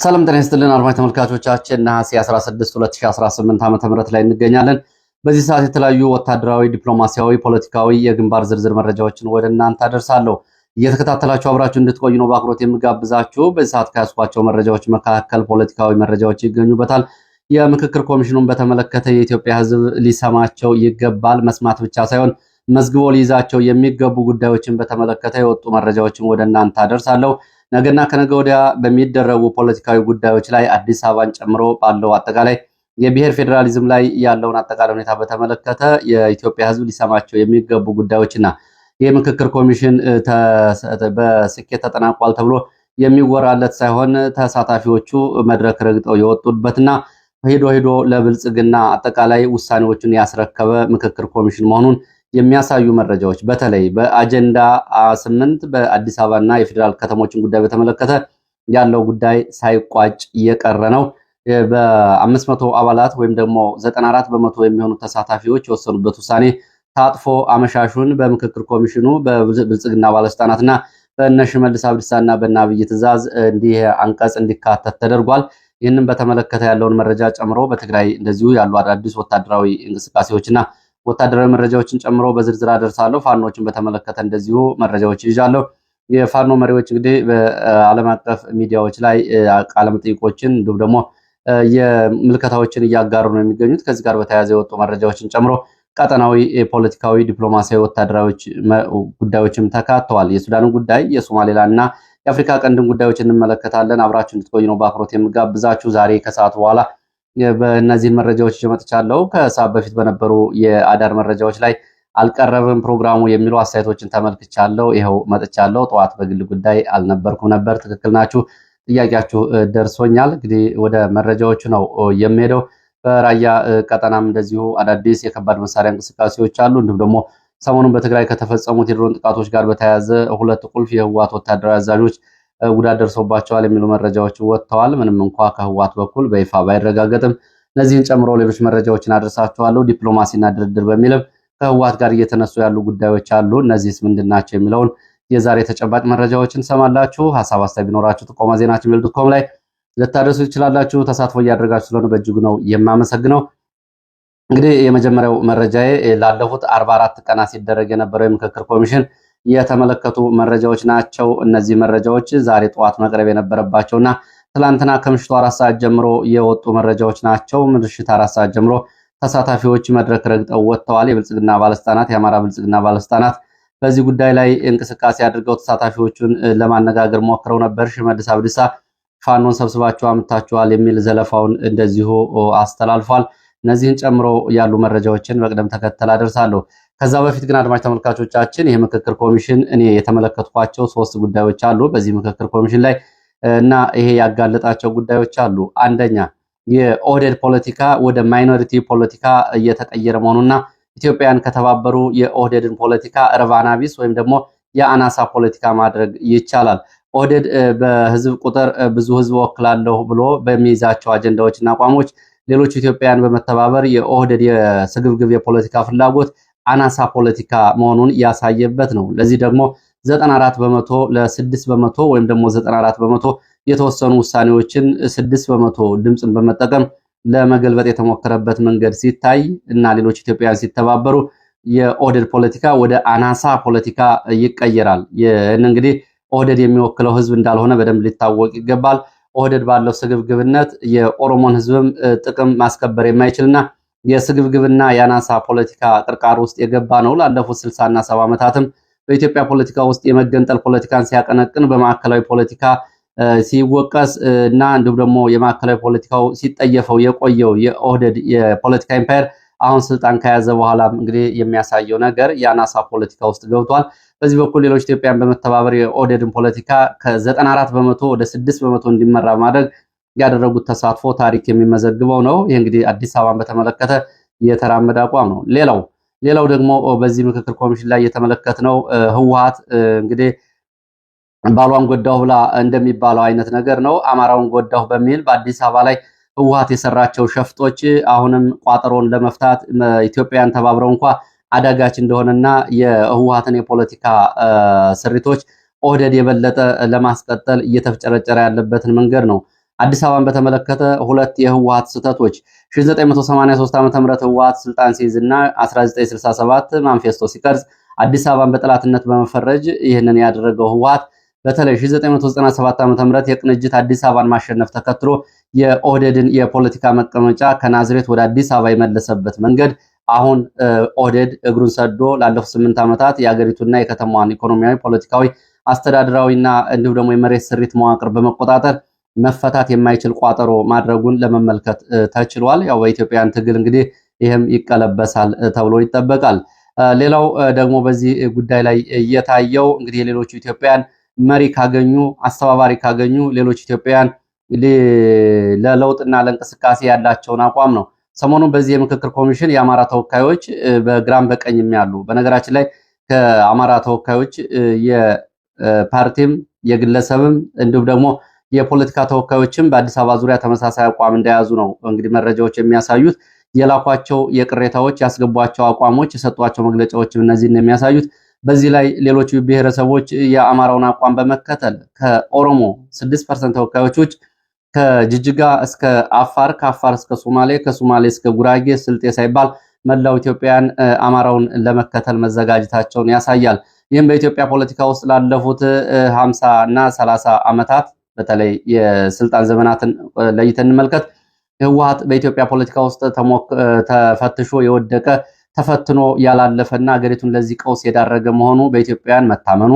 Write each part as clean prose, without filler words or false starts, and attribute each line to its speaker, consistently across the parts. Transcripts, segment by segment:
Speaker 1: ሰላም ጤና ይስጥልን አድማጭ ተመልካቾቻችን፣ ነሐሴ 16 2018 ዓ.ም ላይ እንገኛለን። በዚህ ሰዓት የተለያዩ ወታደራዊ፣ ዲፕሎማሲያዊ፣ ፖለቲካዊ የግንባር ዝርዝር መረጃዎችን ወደ እናንተ አደርሳለሁ። እየተከታተላችሁ አብራችሁ እንድትቆዩ ነው በአክብሮት የምጋብዛችሁ። በዚህ ሰዓት ከያዝኳቸው መረጃዎች መካከል ፖለቲካዊ መረጃዎች ይገኙበታል። የምክክር ኮሚሽኑን በተመለከተ የኢትዮጵያ ሕዝብ ሊሰማቸው ይገባል። መስማት ብቻ ሳይሆን መዝግቦ ሊይዛቸው የሚገቡ ጉዳዮችን በተመለከተ የወጡ መረጃዎችን ወደ እናንተ አደርሳለሁ። ነገና ከነገ ወዲያ በሚደረጉ ፖለቲካዊ ጉዳዮች ላይ አዲስ አበባን ጨምሮ ባለው አጠቃላይ የብሔር ፌዴራሊዝም ላይ ያለውን አጠቃላይ ሁኔታ በተመለከተ የኢትዮጵያ ሕዝብ ሊሰማቸው የሚገቡ ጉዳዮችና የምክክር ኮሚሽን በስኬት ተጠናቋል ተብሎ የሚወራለት ሳይሆን ተሳታፊዎቹ መድረክ ረግጠው የወጡበትና ሄዶ ሄዶ ለብልጽግና አጠቃላይ ውሳኔዎቹን ያስረከበ ምክክር ኮሚሽን መሆኑን የሚያሳዩ መረጃዎች፣ በተለይ በአጀንዳ 8 በአዲስ አበባና የፌዴራል ከተሞችን ጉዳይ በተመለከተ ያለው ጉዳይ ሳይቋጭ እየቀረ ነው። በ500 አባላት ወይም ደግሞ 94% የሚሆኑ ተሳታፊዎች የወሰኑበት ውሳኔ ታጥፎ አመሻሹን በምክክር ኮሚሽኑ በብልጽግና ባለስልጣናትና በእነ ሽመልስ አብዲሳና በእነ አብይ ትዕዛዝ እንዲህ አንቀጽ እንዲካተት ተደርጓል። ይህንን በተመለከተ ያለውን መረጃ ጨምሮ በትግራይ እንደዚሁ ያሉ አዳዲስ ወታደራዊ እንቅስቃሴዎችና ወታደራዊ መረጃዎችን ጨምሮ በዝርዝር አደርሳለሁ። ፋኖችን በተመለከተ እንደዚሁ መረጃዎች ይዣለሁ። የፋኖ መሪዎች እንግዲህ በዓለም አቀፍ ሚዲያዎች ላይ ቃለመጠይቆችን እንዲሁም ደግሞ የምልከታዎችን እያጋሩ ነው የሚገኙት። ከዚህ ጋር በተያያዘ የወጡ መረጃዎችን ጨምሮ ቀጠናዊ፣ ፖለቲካዊ፣ ዲፕሎማሲያዊ፣ ወታደራዊ ጉዳዮችም ተካተዋል። የሱዳንን ጉዳይ፣ የሶማሌላንድ እና የአፍሪካ ቀንድን ጉዳዮች እንመለከታለን። አብራችሁ እንድትቆዩ ነው በአክብሮት የምጋብዛችሁ። ዛሬ ከሰዓት በኋላ በእነዚህን መረጃዎች ይዤ መጥቻለሁ። ከሰዓት በፊት በነበሩ የአዳር መረጃዎች ላይ አልቀረብም ፕሮግራሙ የሚሉ አስተያየቶችን ተመልክቻለሁ። ይኸው መጥቻለሁ። ጠዋት በግል ጉዳይ አልነበርኩም ነበር። ትክክል ናችሁ። ጥያቄያችሁ ደርሶኛል። እንግዲህ ወደ መረጃዎቹ ነው የሚሄደው። በራያ ቀጠናም እንደዚሁ አዳዲስ የከባድ መሳሪያ እንቅስቃሴዎች አሉ። እንዲሁም ደግሞ ሰሞኑን በትግራይ ከተፈጸሙት የድሮን ጥቃቶች ጋር በተያያዘ ሁለት ቁልፍ የህወሓት ወታደራዊ አዛዦች ጉዳት ደርሶባቸዋል የሚሉ መረጃዎች ወጥተዋል። ምንም እንኳ ከህወሓት በኩል በይፋ ባይረጋገጥም እነዚህን ጨምሮ ሌሎች መረጃዎችን አድርሳችኋለሁ። ዲፕሎማሲና ድርድር በሚልም ከህወሓት ጋር እየተነሱ ያሉ ጉዳዮች አሉ። እነዚህስ ምንድን ናቸው የሚለውን የዛሬ ተጨባጭ መረጃዎችን ሰማላችሁ። ሀሳብ አስተያየት ቢኖራችሁ ጥቆማ ዜና gmail.com ላይ ልታደርሱ ትችላላችሁ። ተሳትፎ እያደረጋችሁ ስለሆነ በእጅጉ ነው የማመሰግነው። እንግዲህ የመጀመሪያው መረጃዬ ላለፉት 44 ቀናት ሲደረግ የነበረው የምክክር ኮሚሽን የተመለከቱ መረጃዎች ናቸው። እነዚህ መረጃዎች ዛሬ ጠዋት መቅረብ የነበረባቸውና ትላንትና ከምሽቱ 4 ሰዓት ጀምሮ የወጡ መረጃዎች ናቸው። ምሽት 4 ሰዓት ጀምሮ ተሳታፊዎች መድረክ ረግጠው ወጥተዋል። የብልጽግና ባለስልጣናት፣ የአማራ ብልጽግና ባለስልጣናት በዚህ ጉዳይ ላይ እንቅስቃሴ አድርገው ተሳታፊዎቹን ለማነጋገር ሞክረው ነበር። ሽመልስ አብዲሳ ፋኖን ሰብስባችሁ አምጥታችኋል የሚል ዘለፋውን እንደዚሁ አስተላልፏል። እነዚህን ጨምሮ ያሉ መረጃዎችን በቅደም ተከተል አደርሳለሁ። ከዛ በፊት ግን አድማጭ ተመልካቾቻችን ይህ ምክክር ኮሚሽን እኔ የተመለከትኳቸው ሶስት ጉዳዮች አሉ። በዚህ ምክክር ኮሚሽን ላይ እና ይሄ ያጋለጣቸው ጉዳዮች አሉ። አንደኛ፣ የኦህዴድ ፖለቲካ ወደ minority ፖለቲካ እየተቀየረ መሆኑና ኢትዮጵያን ከተባበሩ የኦህዴድን ፖለቲካ እርባና ቢስ ወይም ደግሞ የአናሳ ፖለቲካ ማድረግ ይቻላል። ኦህዴድ በህዝብ ቁጥር ብዙ ህዝብ ወክላለሁ ብሎ በሚይዛቸው አጀንዳዎችና አቋሞች ሌሎች ኢትዮጵያን በመተባበር የኦህዴድ የስግብግብ የፖለቲካ ፍላጎት አናሳ ፖለቲካ መሆኑን ያሳየበት ነው። ለዚህ ደግሞ 94% ለ6% ወይም ደግሞ 94% የተወሰኑ ውሳኔዎችን 6% ድምፅን በመጠቀም ለመገልበጥ የተሞከረበት መንገድ ሲታይ እና ሌሎች ኢትዮጵያውያን ሲተባበሩ የኦህዴድ ፖለቲካ ወደ አናሳ ፖለቲካ ይቀየራል። ይህን እንግዲህ ኦህዴድ የሚወክለው ህዝብ እንዳልሆነ በደንብ ሊታወቅ ይገባል። ኦህዴድ ባለው ስግብግብነት የኦሮሞን ህዝብም ጥቅም ማስከበር የማይችልና የስግብግብና የአናሳ ፖለቲካ ቅርቃር ውስጥ የገባ ነው። ላለፉት 60ና 70 ዓመታትም በኢትዮጵያ ፖለቲካ ውስጥ የመገንጠል ፖለቲካን ሲያቀነቅን፣ በማዕከላዊ ፖለቲካ ሲወቀስ እና እንዲሁም ደግሞ የማዕከላዊ ፖለቲካው ሲጠየፈው የቆየው የኦህዴድ የፖለቲካ empire አሁን ስልጣን ከያዘ በኋላ እንግዲህ የሚያሳየው ነገር የአናሳ ፖለቲካ ውስጥ ገብቷል። በዚህ በኩል ሌሎች ኢትዮጵያን በመተባበር የኦህዴድን ፖለቲካ ከ94% ወደ 6% እንዲመራ ማድረግ ያደረጉት ተሳትፎ ታሪክ የሚመዘግበው ነው። ይህ እንግዲህ አዲስ አበባን በተመለከተ የተራመደ አቋም ነው። ሌላው ደግሞ በዚህ ምክክር ኮሚሽን ላይ የተመለከትነው ህወሓት እንግዲህ ባሏን ጎዳሁ ብላ እንደሚባለው አይነት ነገር ነው። አማራውን ጎዳሁ በሚል በአዲስ አበባ ላይ ህወሓት የሰራቸው ሸፍጦች አሁንም ቋጠሮን ለመፍታት ኢትዮጵያን ተባብረው እንኳ አዳጋች እንደሆነና የህወሓትን የፖለቲካ ስሪቶች ኦህዴድ የበለጠ ለማስቀጠል እየተፍጨረጨረ ያለበትን መንገድ ነው። አዲስ አበባን በተመለከተ ሁለት የህወሓት ስህተቶች 1983 ዓ.ም ህወሓት ስልጣን ሲይዝና 1967 ማንፌስቶ ሲቀርጽ አዲስ አበባን በጠላትነት በመፈረጅ ይህንን ያደረገው ህወሓት በተለይ 1997 ዓ.ም የቅንጅት አዲስ አበባን ማሸነፍ ተከትሎ የኦህዴድን የፖለቲካ መቀመጫ ከናዝሬት ወደ አዲስ አበባ የመለሰበት መንገድ አሁን ኦህዴድ እግሩን ሰዶ ላለፉት 8 ዓመታት የአገሪቱና የከተማዋን ኢኮኖሚያዊ፣ ፖለቲካዊ፣ አስተዳደራዊና እንዲሁም ደግሞ የመሬት ስሪት መዋቅር በመቆጣጠር መፈታት የማይችል ቋጠሮ ማድረጉን ለመመልከት ተችሏል። ያው በኢትዮጵያውያን ትግል እንግዲህ ይህም ይቀለበሳል ተብሎ ይጠበቃል። ሌላው ደግሞ በዚህ ጉዳይ ላይ እየታየው እንግዲህ የሌሎቹ ኢትዮጵያውያን መሪ ካገኙ፣ አስተባባሪ ካገኙ ሌሎች ኢትዮጵያውያን ለለውጥና ለእንቅስቃሴ ያላቸውን አቋም ነው። ሰሞኑን በዚህ የምክክር ኮሚሽን የአማራ ተወካዮች በግራም በቀኝም ያሉ፣ በነገራችን ላይ ከአማራ ተወካዮች የፓርቲም የግለሰብም እንዲሁም ደግሞ የፖለቲካ ተወካዮችም በአዲስ አበባ ዙሪያ ተመሳሳይ አቋም እንደያዙ ነው እንግዲህ መረጃዎች የሚያሳዩት። የላኳቸው የቅሬታዎች፣ ያስገቧቸው አቋሞች፣ የሰጧቸው መግለጫዎች እነዚህን የሚያሳዩት። በዚህ ላይ ሌሎች ብሔረሰቦች የአማራውን አቋም በመከተል ከኦሮሞ 6% ተወካዮች ውጭ ከጅጅጋ እስከ አፋር፣ ከአፋር እስከ ሶማሌ፣ ከሶማሌ እስከ ጉራጌ፣ ስልጤ ሳይባል መላው ኢትዮጵያን አማራውን ለመከተል መዘጋጀታቸውን ያሳያል። ይህም በኢትዮጵያ ፖለቲካ ውስጥ ላለፉት 50 እና 30 ዓመታት በተለይ የስልጣን ዘመናትን ለይተን እንመልከት። ህወሓት በኢትዮጵያ ፖለቲካ ውስጥ ተፈትሾ የወደቀ፣ ተፈትኖ ያላለፈና ሀገሪቱን ለዚህ ቀውስ የዳረገ መሆኑ በኢትዮጵያውያን መታመኑ፣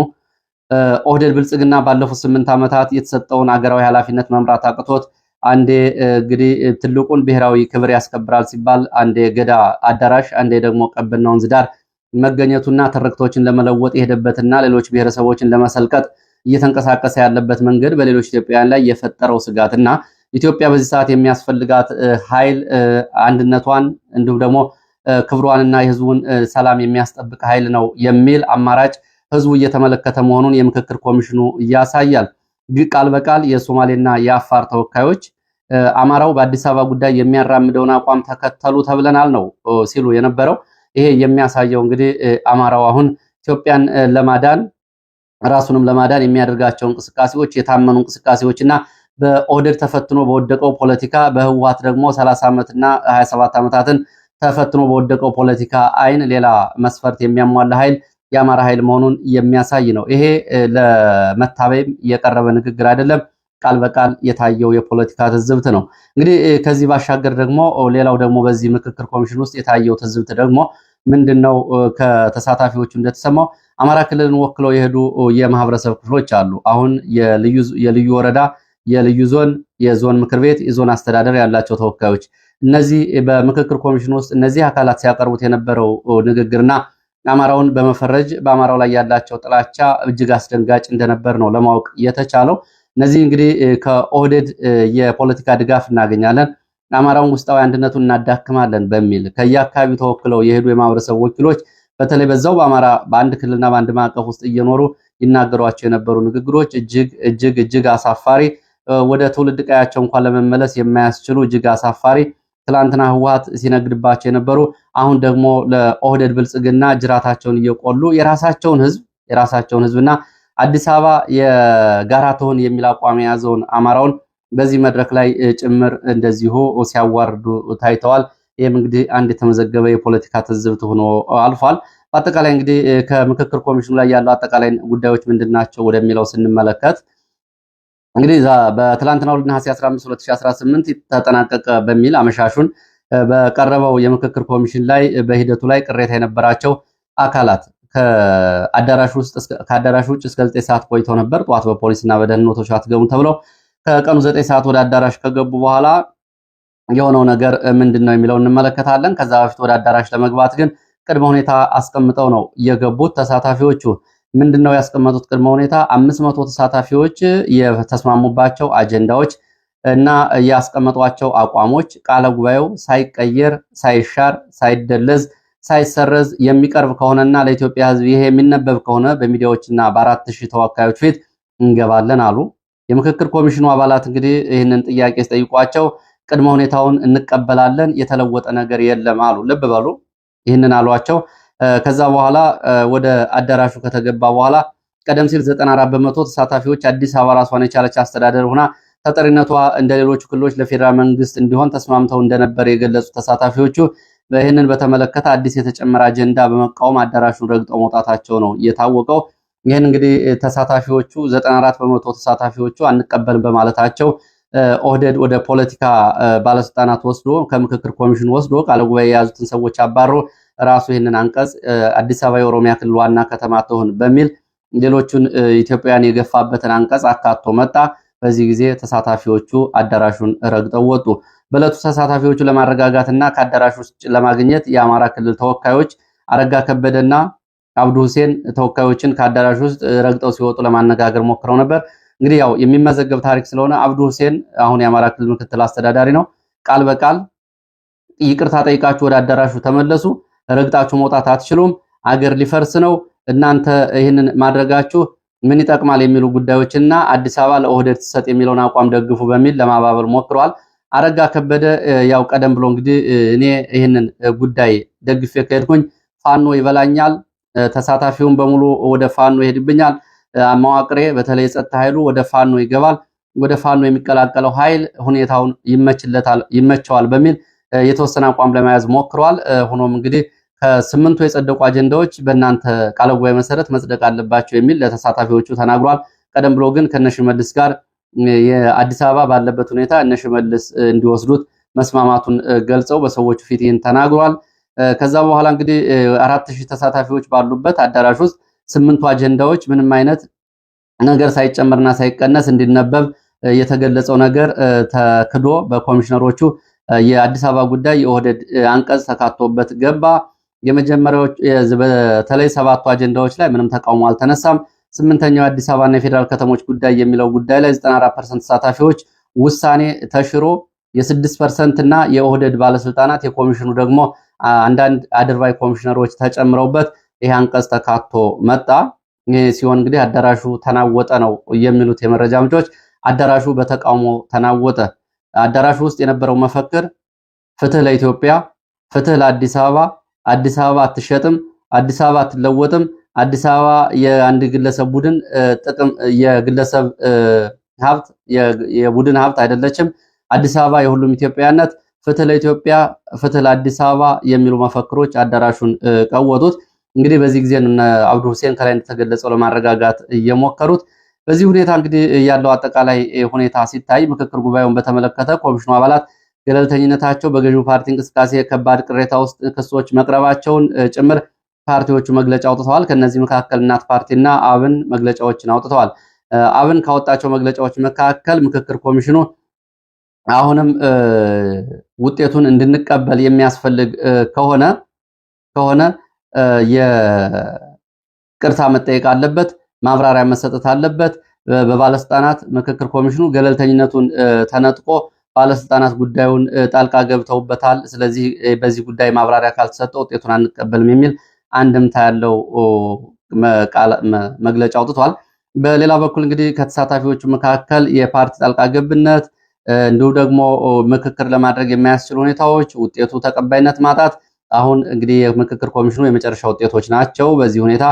Speaker 1: ኦህዴድ ብልጽግና ባለፉት 8 ዓመታት የተሰጠውን አገራዊ ኃላፊነት መምራት አቅቶት አንዴ እንግዲህ ትልቁን ብሔራዊ ክብር ያስከብራል ሲባል አንዴ ገዳ አዳራሽ፣ አንዴ ደግሞ ቀበና ወንዝ ዳር መገኘቱና ትርክቶችን ለመለወጥ የሄደበትና ሌሎች ብሔረሰቦችን ለመሰልቀጥ እየተንቀሳቀሰ ያለበት መንገድ በሌሎች ኢትዮጵያውያን ላይ የፈጠረው ስጋትና ኢትዮጵያ በዚህ ሰዓት የሚያስፈልጋት ኃይል አንድነቷን እንዲሁም ደግሞ ክብሯንና የህዝቡን ሰላም የሚያስጠብቅ ኃይል ነው የሚል አማራጭ ህዝቡ እየተመለከተ መሆኑን የምክክር ኮሚሽኑ ያሳያል። ቃል በቃል የሶማሌና የአፋር ተወካዮች አማራው በአዲስ አበባ ጉዳይ የሚያራምደውን አቋም ተከተሉ ተብለናል ነው ሲሉ የነበረው። ይሄ የሚያሳየው እንግዲህ አማራው አሁን ኢትዮጵያን ለማዳን፣ ራሱንም ለማዳን የሚያደርጋቸው እንቅስቃሴዎች የታመኑ እንቅስቃሴዎች እና በኦህዴድ ተፈትኖ በወደቀው ፖለቲካ፣ በህወሓት ደግሞ 30 ዓመትና 27 ዓመታትን ተፈትኖ በወደቀው ፖለቲካ አይን ሌላ መስፈርት የሚያሟላ ኃይል የአማራ ኃይል መሆኑን የሚያሳይ ነው። ይሄ ለመታበይም የቀረበ ንግግር አይደለም። ቃል በቃል የታየው የፖለቲካ ትዝብት ነው። እንግዲህ ከዚህ ባሻገር ደግሞ ሌላው ደግሞ በዚህ ምክክር ኮሚሽን ውስጥ የታየው ትዝብት ደግሞ ምንድን ነው? ከተሳታፊዎቹ እንደተሰማው አማራ ክልልን ወክለው የሄዱ የማህበረሰብ ክፍሎች አሉ። አሁን የልዩ ወረዳ፣ የልዩ ዞን፣ የዞን ምክር ቤት፣ የዞን አስተዳደር ያላቸው ተወካዮች፣ እነዚህ በምክክር ኮሚሽን ውስጥ እነዚህ አካላት ሲያቀርቡት የነበረው ንግግርና አማራውን በመፈረጅ በአማራው ላይ ያላቸው ጥላቻ እጅግ አስደንጋጭ እንደነበር ነው ለማወቅ የተቻለው። እነዚህ እንግዲህ ከኦህዴድ የፖለቲካ ድጋፍ እናገኛለን፣ አማራውን ውስጣዊ አንድነቱን እናዳክማለን በሚል ከየአካባቢው ተወክለው የሄዱ የማህበረሰብ ወኪሎች በተለይ በዛው በአማራ በአንድ ክልልና በአንድ ማዕቀፍ ውስጥ እየኖሩ ይናገሯቸው የነበሩ ንግግሮች እጅግ እጅግ እጅግ አሳፋሪ፣ ወደ ትውልድ ቀያቸው እንኳን ለመመለስ የማያስችሉ እጅግ አሳፋሪ፣ ትላንትና ህወሓት ሲነግድባቸው የነበሩ አሁን ደግሞ ለኦህዴድ ብልጽግና ጅራታቸውን እየቆሉ የራሳቸውን ህዝብና አዲስ አበባ የጋራ ትሁን የሚል አቋም የያዘውን አማራውን በዚህ መድረክ ላይ ጭምር እንደዚሁ ሲያዋርዱ ታይተዋል። ይህም እንግዲህ አንድ የተመዘገበ የፖለቲካ ትዝብት ሆኖ አልፏል። በአጠቃላይ እንግዲህ ከምክክር ኮሚሽኑ ላይ ያለው አጠቃላይ ጉዳዮች ምንድን ናቸው ወደሚለው ስንመለከት እንግዲህ በትላንትናው ነሐሴ 15 2018 ተጠናቀቀ በሚል አመሻሹን በቀረበው የምክክር ኮሚሽን ላይ በሂደቱ ላይ ቅሬታ የነበራቸው አካላት ከአዳራሽ ውጭ እስከ 9 ሰዓት ቆይተው ነበር። ጠዋት በፖሊስና በደህንነቶች አትገቡም ተብለው ከቀኑ 9 ሰዓት ወደ አዳራሽ ከገቡ በኋላ የሆነው ነገር ምንድን ነው የሚለው እንመለከታለን። ከዛ በፊት ወደ አዳራሽ ለመግባት ግን ቅድመ ሁኔታ አስቀምጠው ነው የገቡት ተሳታፊዎቹ። ምንድን ነው ያስቀመጡት ቅድመ ሁኔታ? 500 ተሳታፊዎች የተስማሙባቸው አጀንዳዎች እና ያስቀመጧቸው አቋሞች ቃለ ጉባኤው ሳይቀየር፣ ሳይሻር፣ ሳይደለዝ፣ ሳይሰረዝ የሚቀርብ ከሆነና ለኢትዮጵያ ሕዝብ ይሄ የሚነበብ ከሆነ በሚዲያዎችና በ4,000 ተወካዮች ፊት እንገባለን አሉ። የምክክር ኮሚሽኑ አባላት እንግዲህ ይህንን ጥያቄ ሲጠይቋቸው ቅድመ ሁኔታውን እንቀበላለን፣ የተለወጠ ነገር የለም አሉ። ልብ በሉ፣ ይህንን አሏቸው። ከዛ በኋላ ወደ አዳራሹ ከተገባ በኋላ ቀደም ሲል 94% ተሳታፊዎች አዲስ አበባ ራሷን የቻለች አስተዳደር ሆና ተጠሪነቷ እንደ ሌሎቹ ክልሎች ለፌዴራል መንግስት እንዲሆን ተስማምተው እንደነበር የገለጹ ተሳታፊዎቹ ይህንን በተመለከተ አዲስ የተጨመረ አጀንዳ በመቃወም አዳራሹን ረግጠው መውጣታቸው ነው የታወቀው። ይህን እንግዲህ ተሳታፊዎቹ 94% ተሳታፊዎቹ አንቀበልም በማለታቸው ኦህዴድ ወደ ፖለቲካ ባለስልጣናት ወስዶ፣ ከምክክር ኮሚሽን ወስዶ፣ ቃለ ጉባኤ የያዙትን ሰዎች አባሮ ራሱ ይህንን አንቀጽ አዲስ አበባ የኦሮሚያ ክልል ዋና ከተማ ትሆን በሚል ሌሎቹን ኢትዮጵያውያን የገፋበትን አንቀጽ አካቶ መጣ። በዚህ ጊዜ ተሳታፊዎቹ አዳራሹን ረግጠው ወጡ። በዕለቱ ተሳታፊዎቹ ለማረጋጋትና ከአዳራሹ ውስጥ ለማግኘት የአማራ ክልል ተወካዮች አረጋ ከበደና አብዱ ሁሴን ተወካዮችን ከአዳራሹ ውስጥ ረግጠው ሲወጡ ለማነጋገር ሞክረው ነበር። እንግዲህ ያው የሚመዘገብ ታሪክ ስለሆነ አብዱ ሁሴን አሁን የአማራ ክልል ምክትል አስተዳዳሪ ነው። ቃል በቃል ይቅርታ ጠይቃችሁ ወደ አዳራሹ ተመለሱ፣ ረግጣችሁ መውጣት አትችሉም፣ አገር ሊፈርስ ነው፣ እናንተ ይህንን ማድረጋችሁ ምን ይጠቅማል የሚሉ ጉዳዮችና አዲስ አበባ ለኦህዴድ ትሰጥ የሚለውን አቋም ደግፉ በሚል ለማባበል ሞክረዋል። አረጋ ከበደ ያው ቀደም ብሎ እንግዲህ እኔ ይህንን ጉዳይ ደግፌ ከሄድኩኝ ፋኖ ይበላኛል፣ ተሳታፊውን በሙሉ ወደ ፋኖ ይሄድብኛል፣ መዋቅሬ በተለይ የጸጥታ ኃይሉ ወደ ፋኖ ይገባል፣ ወደ ፋኖ የሚቀላቀለው ኃይል ሁኔታውን ይመችለታል ይመቸዋል በሚል የተወሰነ አቋም ለመያዝ ሞክረዋል። ሆኖም እንግዲህ ከስምንቱ የጸደቁ አጀንዳዎች በእናንተ ቃለ ጉባኤ መሰረት መጽደቅ አለባቸው የሚል ለተሳታፊዎቹ ተናግሯል። ቀደም ብሎ ግን ከነሽመልስ ጋር የአዲስ አበባ ባለበት ሁኔታ እነሽመልስ እንዲወስዱት መስማማቱን ገልጸው በሰዎቹ ፊት ይህን ተናግሯል። ከዛ በኋላ እንግዲህ 4000 ተሳታፊዎች ባሉበት አዳራሽ ውስጥ ስምንቱ አጀንዳዎች ምንም አይነት ነገር ሳይጨመርና ሳይቀነስ እንዲነበብ የተገለጸው ነገር ተክዶ በኮሚሽነሮቹ የአዲስ አበባ ጉዳይ የኦህዴድ አንቀጽ ተካቶበት ገባ። የመጀመሪያዎች በተለይ ሰባቱ አጀንዳዎች ላይ ምንም ተቃውሞ አልተነሳም። ስምንተኛው የአዲስ አበባና የፌዴራል ከተሞች ጉዳይ የሚለው ጉዳይ ላይ 94% ተሳታፊዎች ውሳኔ ተሽሮ የ6% እና የኦህዴድ ባለስልጣናት የኮሚሽኑ ደግሞ አንዳንድ አድርባይ ኮሚሽነሮች ተጨምረውበት ይሄ አንቀጽ ተካቶ መጣ። ይሄ ሲሆን እንግዲህ አዳራሹ ተናወጠ ነው የሚሉት የመረጃ ምንጮች። አዳራሹ በተቃውሞ ተናወጠ። አዳራሹ ውስጥ የነበረው መፈክር ፍትህ ለኢትዮጵያ፣ ፍትህ ለአዲስ አበባ፣ አዲስ አበባ አትሸጥም፣ አዲስ አበባ አትለወጥም፣ አዲስ አበባ የአንድ ግለሰብ ቡድን ጥቅም የግለሰብ ሀብት የቡድን ሀብት አይደለችም፣ አዲስ አበባ የሁሉም ኢትዮጵያነት፣ ፍትህ ለኢትዮጵያ፣ ፍትህ ለአዲስ አበባ የሚሉ መፈክሮች አዳራሹን ቀወጡት። እንግዲህ በዚህ ጊዜ አብዱ ሁሴን ከላይ እንደተገለጸው ለማረጋጋት እየሞከሩት። በዚህ ሁኔታ እንግዲህ ያለው አጠቃላይ ሁኔታ ሲታይ ምክክር ጉባኤውን በተመለከተ ኮሚሽኑ አባላት ገለልተኝነታቸው በገዢው ፓርቲ እንቅስቃሴ ከባድ ቅሬታ ውስጥ ክሶች መቅረባቸውን ጭምር ፓርቲዎቹ መግለጫ አውጥተዋል። ከነዚህ መካከል እናት ፓርቲና አብን መግለጫዎችን አውጥተዋል። አብን ካወጣቸው መግለጫዎች መካከል ምክክር ኮሚሽኑ አሁንም ውጤቱን እንድንቀበል የሚያስፈልግ ከሆነ የቅርታ መጠየቅ አለበት፣ ማብራሪያ መሰጠት አለበት። በባለስልጣናት ምክክር ኮሚሽኑ ገለልተኝነቱን ተነጥቆ ባለስልጣናት ጉዳዩን ጣልቃ ገብተውበታል። ስለዚህ በዚህ ጉዳይ ማብራሪያ ካልተሰጠ ውጤቱን አንቀበልም የሚል አንድምታ ያለው መግለጫ አውጥቷል። በሌላ በኩል እንግዲህ ከተሳታፊዎቹ መካከል የፓርቲ ጣልቃ ገብነት እንዲሁ ደግሞ ምክክር ለማድረግ የማያስችሉ ሁኔታዎች፣ ውጤቱ ተቀባይነት ማጣት አሁን እንግዲህ የምክክር ኮሚሽኑ የመጨረሻ ውጤቶች ናቸው። በዚህ ሁኔታ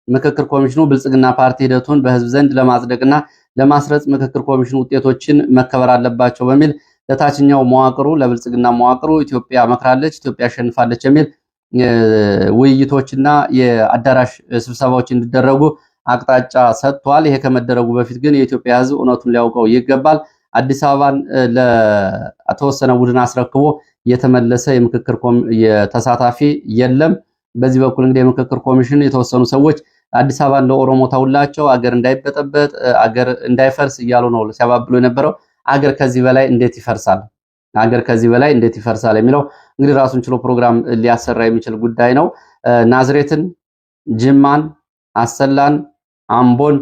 Speaker 1: ምክክር ኮሚሽኑ ብልጽግና ፓርቲ ሂደቱን በህዝብ ዘንድ ለማጽደቅና ለማስረጽ ምክክር ኮሚሽኑ ውጤቶችን መከበር አለባቸው በሚል ለታችኛው መዋቅሩ ለብልጽግና መዋቅሩ ኢትዮጵያ መክራለች፣ ኢትዮጵያ አሸንፋለች የሚል ውይይቶችና የአዳራሽ ስብሰባዎች እንዲደረጉ አቅጣጫ ሰጥቷል። ይሄ ከመደረጉ በፊት ግን የኢትዮጵያ ህዝብ እውነቱን ሊያውቀው ይገባል። አዲስ አበባን ለተወሰነ ቡድን አስረክቦ የተመለሰ የምክክር ተሳታፊ የለም። በዚህ በኩል እንግዲህ የምክክር ኮሚሽን የተወሰኑ ሰዎች አዲስ አበባን ለኦሮሞ ተውላቸው፣ አገር እንዳይበጠበጥ፣ አገር እንዳይፈርስ እያሉ ነው ሲያባብሉ የነበረው። አገር ከዚህ በላይ እንዴት ይፈርሳል? አገር ከዚህ በላይ እንዴት ይፈርሳል የሚለው እንግዲህ ራሱን ችሎ ፕሮግራም ሊያሰራ የሚችል ጉዳይ ነው። ናዝሬትን፣ ጅማን፣ አሰላን፣ አምቦን፣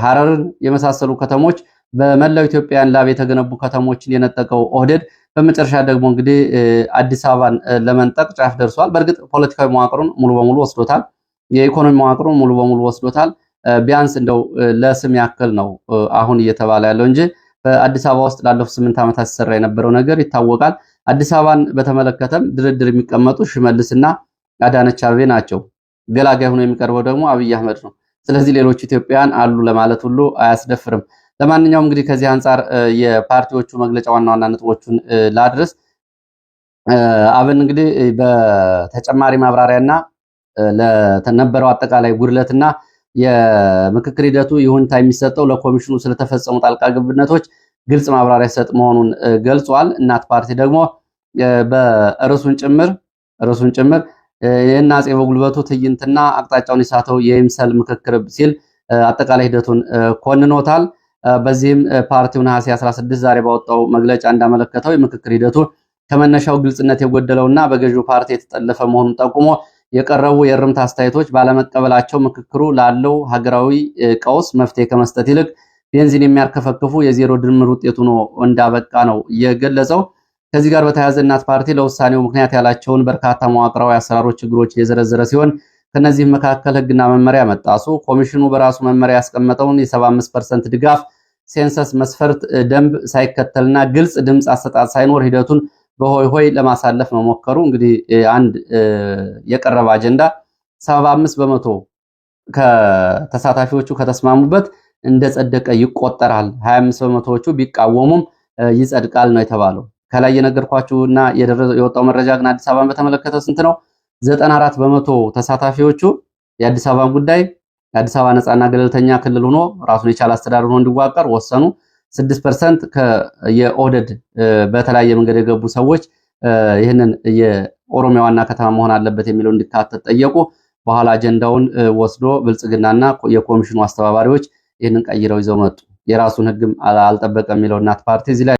Speaker 1: ሐረርን የመሳሰሉ ከተሞች በመላው ኢትዮጵያን ላብ የተገነቡ ከተሞችን የነጠቀው ኦህዴድ በመጨረሻ ደግሞ እንግዲህ አዲስ አበባን ለመንጠቅ ጫፍ ደርሷል። በእርግጥ ፖለቲካዊ መዋቅሩን ሙሉ በሙሉ ወስዶታል። የኢኮኖሚ መዋቅሩን ሙሉ በሙሉ ወስዶታል። ቢያንስ እንደው ለስም ያክል ነው አሁን እየተባለ ያለው እንጂ በአዲስ አበባ ውስጥ ላለፉት 8 ዓመታት ሲሰራ የነበረው ነገር ይታወቃል። አዲስ አበባን በተመለከተም ድርድር የሚቀመጡ ሽመልስና አዳነች አቤቤ ናቸው። ገላጋይ ሆኖ የሚቀርበው ደግሞ አብይ አህመድ ነው። ስለዚህ ሌሎች ኢትዮጵያውያን አሉ ለማለት ሁሉ አያስደፍርም። ለማንኛውም እንግዲህ ከዚህ አንጻር የፓርቲዎቹ መግለጫ ዋና ዋና ነጥቦቹን ላድርስ። አብን እንግዲህ በተጨማሪ ማብራሪያና ለነበረው አጠቃላይ ጉድለትና የምክክር ሂደቱ ይሁንታ የሚሰጠው ለኮሚሽኑ ስለተፈጸሙ ጣልቃ ገብነቶች ግልጽ ማብራሪያ ሰጥ መሆኑን ገልጿል። እናት ፓርቲ ደግሞ በርዕሱን ጭምር ርዕሱን ጭምር የእነ አፄ በጉልበቱ ትዕይንትና አቅጣጫውን የሳተው የይምሰል ምክክር ሲል አጠቃላይ ሂደቱን ኮንኖታል። በዚህም ፓርቲው ነሐሴ 16 ዛሬ ባወጣው መግለጫ እንዳመለከተው የምክክር ሂደቱ ከመነሻው ግልጽነት የጎደለውና በገዢው ፓርቲ የተጠለፈ መሆኑን ጠቁሞ የቀረቡ የእርምት አስተያየቶች ባለመቀበላቸው ምክክሩ ላለው ሀገራዊ ቀውስ መፍትሄ ከመስጠት ይልቅ ቤንዚን የሚያርከፈክፉ የዜሮ ድምር ውጤት ሆኖ እንዳበቃ ነው የገለጸው። ከዚህ ጋር በተያያዘ እናት ፓርቲ ለውሳኔው ምክንያት ያላቸውን በርካታ መዋቅራዊ አሰራሮች ችግሮች የዘረዘረ ሲሆን ከነዚህም መካከል ሕግና መመሪያ መጣሱ፣ ኮሚሽኑ በራሱ መመሪያ ያስቀመጠውን የ75% ድጋፍ census መስፈርት ደንብ ሳይከተልና ግልጽ ድምፅ አሰጣጥ ሳይኖር ሂደቱን በሆይ ሆይ ለማሳለፍ መሞከሩ። እንግዲህ አንድ የቀረበ አጀንዳ 75% ከተሳታፊዎቹ ከተስማሙበት እንደጸደቀ ይቆጠራል። 25 በመቶዎቹ ቢቃወሙም ይጸድቃል ነው የተባለው። ከላይ የነገርኳችሁና የወጣው መረጃ ግን አዲስ አበባን በተመለከተ ስንት ነው? 94% ተሳታፊዎቹ የአዲስ አበባን ጉዳይ የአዲስ አበባ ነፃና ገለልተኛ ክልል ሆኖ ራሱን የቻለ አስተዳደር ሆኖ እንዲዋቀር ወሰኑ። 6% የኦህደድ በተለያየ መንገድ የገቡ ሰዎች ይህንን የኦሮሚያ ዋና ከተማ መሆን አለበት የሚለው እንዲካተት ጠየቁ። በኋላ አጀንዳውን ወስዶ ብልጽግናና የኮሚሽኑ አስተባባሪዎች ይህንን ቀይረው ይዘው መጡ። የራሱን ሕግም አልጠበቀም የሚለው እናት ፓርቲ እዚህ ላይ